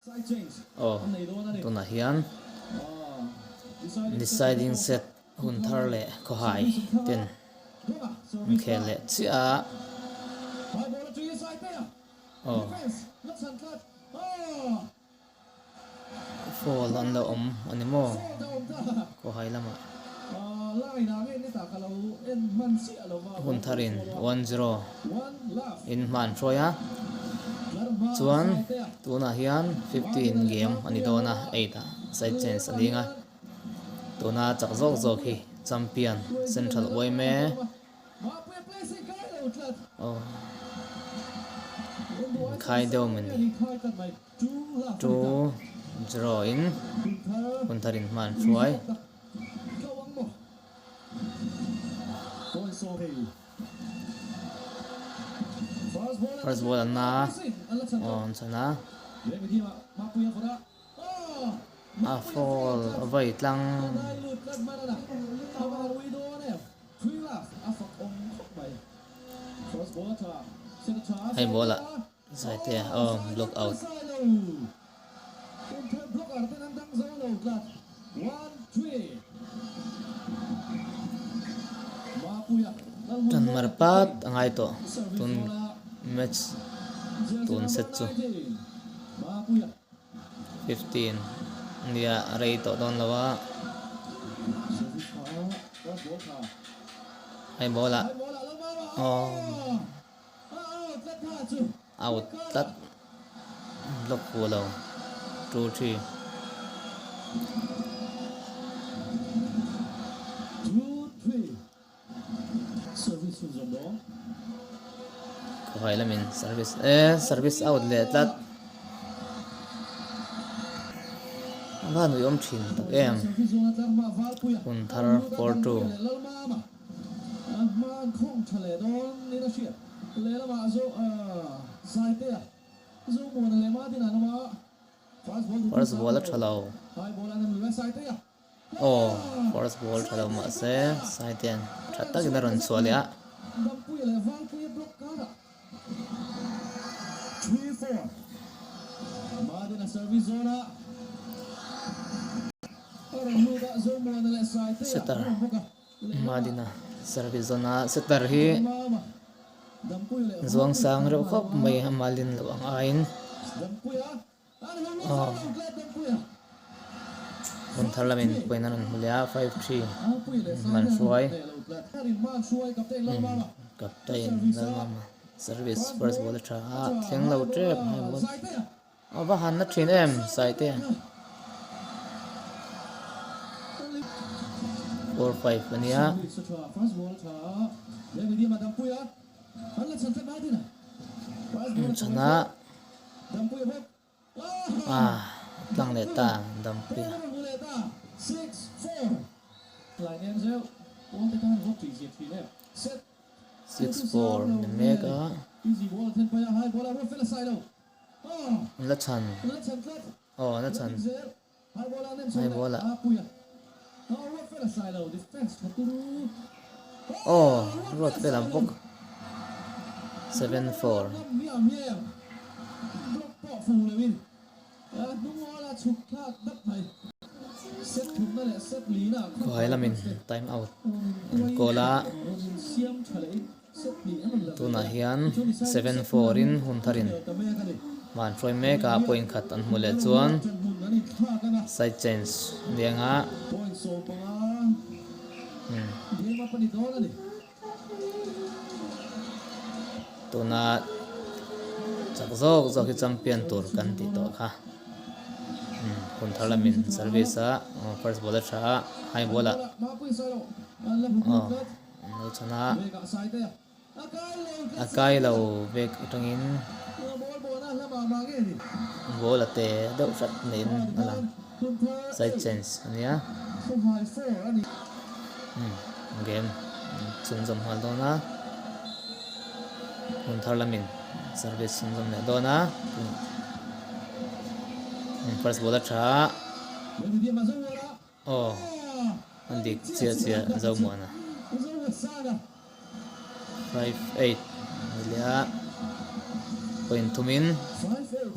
Aw tunah hian deciding set hun thar leh khawhai ten an khel leh chiah a. Aw. Fall an lo awm a ni maw khawhai lamah. Hun tharin 1-0 in hma an hruai a, chuan tunah hian 15 game a ni dawn a, 8 ah side change a ding a, tuna chak zawk zawk hi champion Central Uaime. Aw inkhai deuh maw ni 2-0 in hun tharin hma an hruai. First ball an na aw an chhan a. A foul a vawi tlang. Hei ball ah Zaitea aw block out. Tan mar pat a ngai tawh tun match tun set chu. 15 nia a rei tawh dawn lo a. Hei ball ah aw. Out tlat block fu lo 2-3. Khawhai lamin service e service out leh tlat a van ui awm thin tak em hun thar 4-2. First ball a tha lo. Aw, first ball tha lo mahse Saitean tha takin a rawn chhuah leh a. Setter Madina service zawn a, setter hi zuang sang reuh khawp mai a malin loh ang aiin. Aw hun thar lamin point an rawn hmu leh a 5-3 man hruai captain Lalmama service first ball a tha a thleng lo tep hei ball a va han na thin em Saite 4-5 ania. Chhana Ah tlang leh ta Dampui a. 6-4 ni mek a. An la chhan. Aw an la chhan. High ball ah. Aw ruat fel ang bawk. 7-4. Khuai lamin time out an call a. Tunah hian 7-4 in hun tharin hman hruai mek a, point khat an hmu leh chuan side change a ni ang a. Tuna chak zawk zawk hi champion tur kan tih tawh kha. Hun thar lamin service a first ball a tha a, high ball ah aw. An lo chhan a, a kai lo bag atangin ball a te deuh hrat niin a lang, side change a nia, umm game chhunzawm nghal dawn a, hun thar lamin service chhunzawm leh dawn a, first ball a tha a. Aw, an dik chiah chiah Zomuana. 5-8 ni leh a, point thumin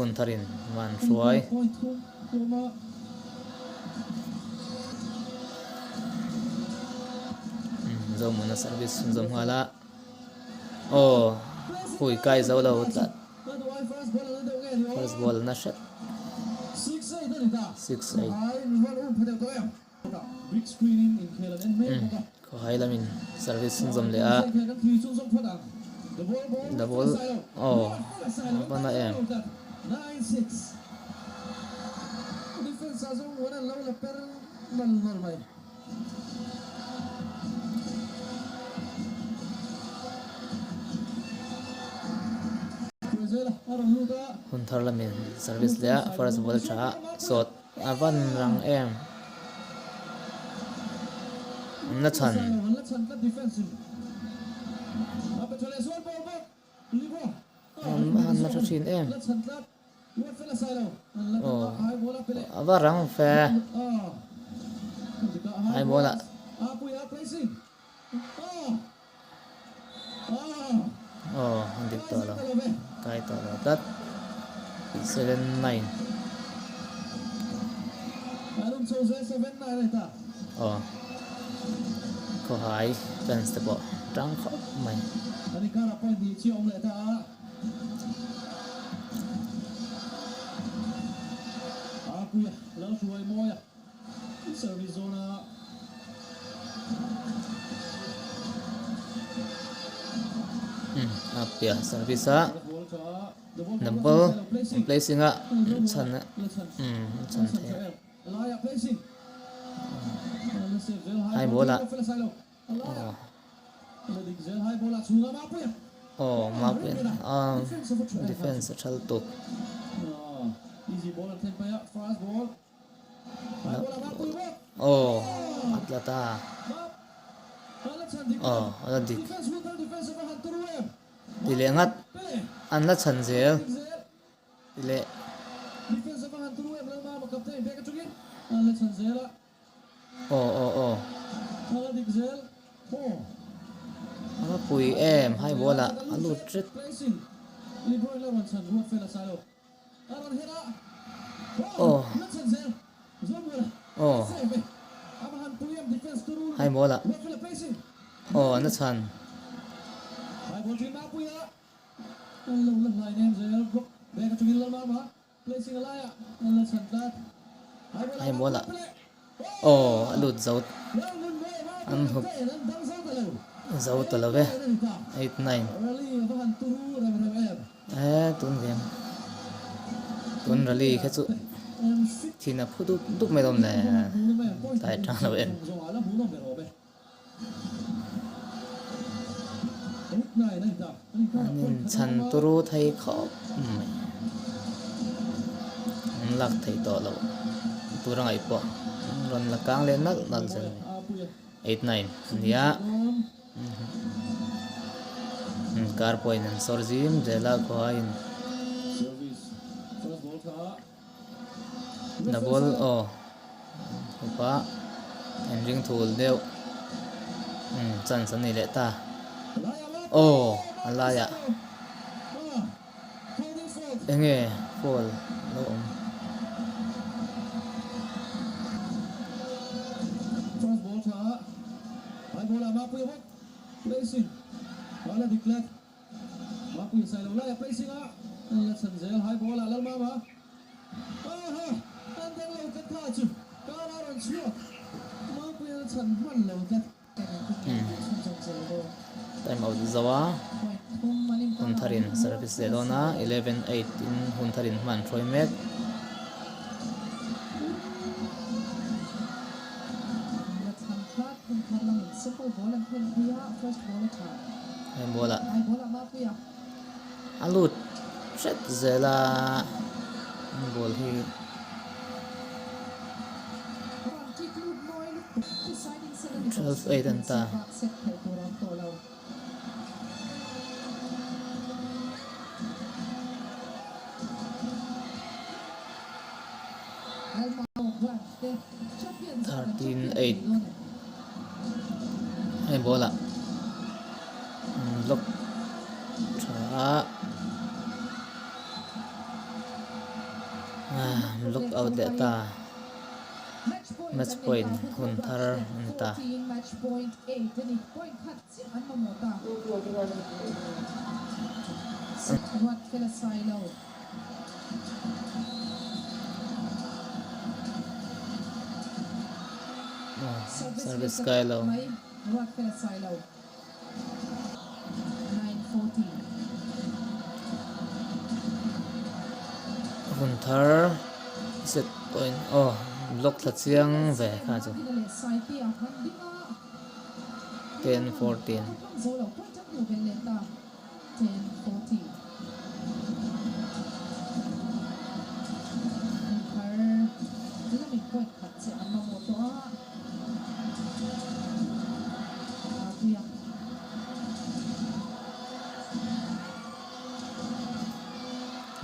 Huntharin hma an hruai. Zohmuna service chhunzawm nghal a. Aw hui kai zo lo tlat. First ball na hret. 6-8. Khawhai lamin service chhunzawm leh a. The ball aw a va na em. Hun thar lamin service leh a first ball tha a sawt a van rang em an la chhan. An la tha thin em. Aw a va rang fe hai ball ah aw a dik tawh lo kai tawh lo tlat 79 aw khawhai fans te pawh tang khawp mai. A piah service a double placing a chhan chhan thei a high ball ah. Aw Mapuia'n a defence a thal tuk. Aw a tla ta. Aw a la dik. Ti leh ngat an la chhan zel. Ti leh. Aw aw aw. A va pui em hai ball ah a lut ret. Aw aw hai ball ah aw an la chhan. Hei mualah aw a lut zo an hup zo ta lo ve 89 e tun game tun rally kha chu thin a phu dup dup mai dawn le tlai tang lo en. An inchhan turu thei khawp mai. An lak thei tawh loh tur a ngaih pawh an rawn la kang leh nalh nalh zel mai. 8-9 a nia. Inkar pawhin an sawr zim zel a khuain. The ball aw hupa an ring thul deuh umm chance an nei leh ta aw a laiah enge foul lo awm. Mapuia Sailo laia placing a, an la chhan zel high ball ah Lalmama aha an dang lo tlat kha chu kar a rawn chhuak Mapuia la chhan hman lo tlat. Time out zo a, hun tharin service leh dawn a, 11-8 in hun tharin hman hruai mek. Hei ball ah a lut hret zel a ball hi. 12-8 an ta. 13-8 Hei ball ah an block tha a. Lock out leh ta. Match point hun thar a ni ta. Service kai lo. Hun thar set point aw block thla chiang ve kha chu 10-14.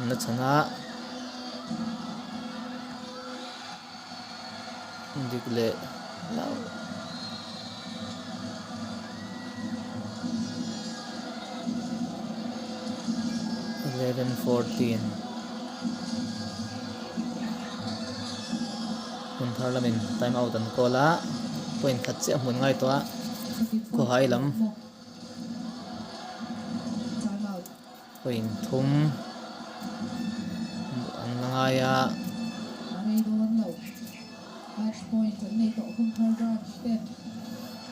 Na chhana dik leh hlauh. 11:14 Hun thar lamin time out an call a, point khat chiah hmun ngai tawh a, khawhai lam point thum an la ngai a.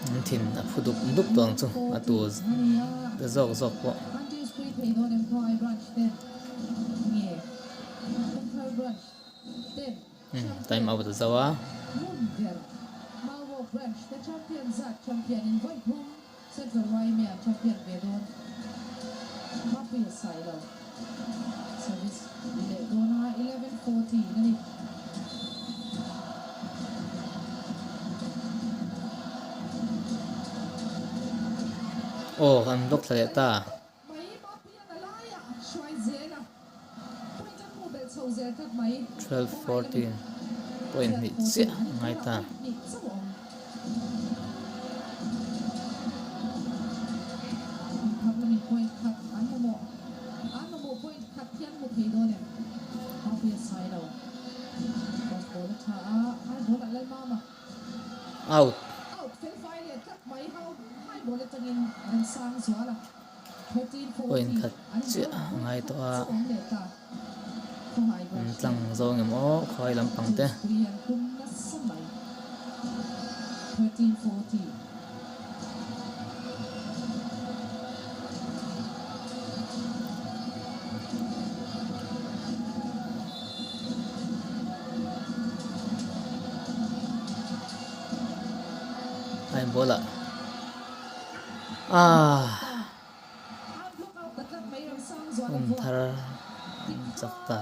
An thin a phu dup dup tawh ang chu a tu te zawk zawk pawh. Time out a zo a. Aw an block thla leh ta. 12:14 point hnih chiah a ngai ta. Out. Point khat chiah a ngai tawh a, an tlang zawng em aw khawi lampang te. A inbual ah. Aah hun thar an chak ta.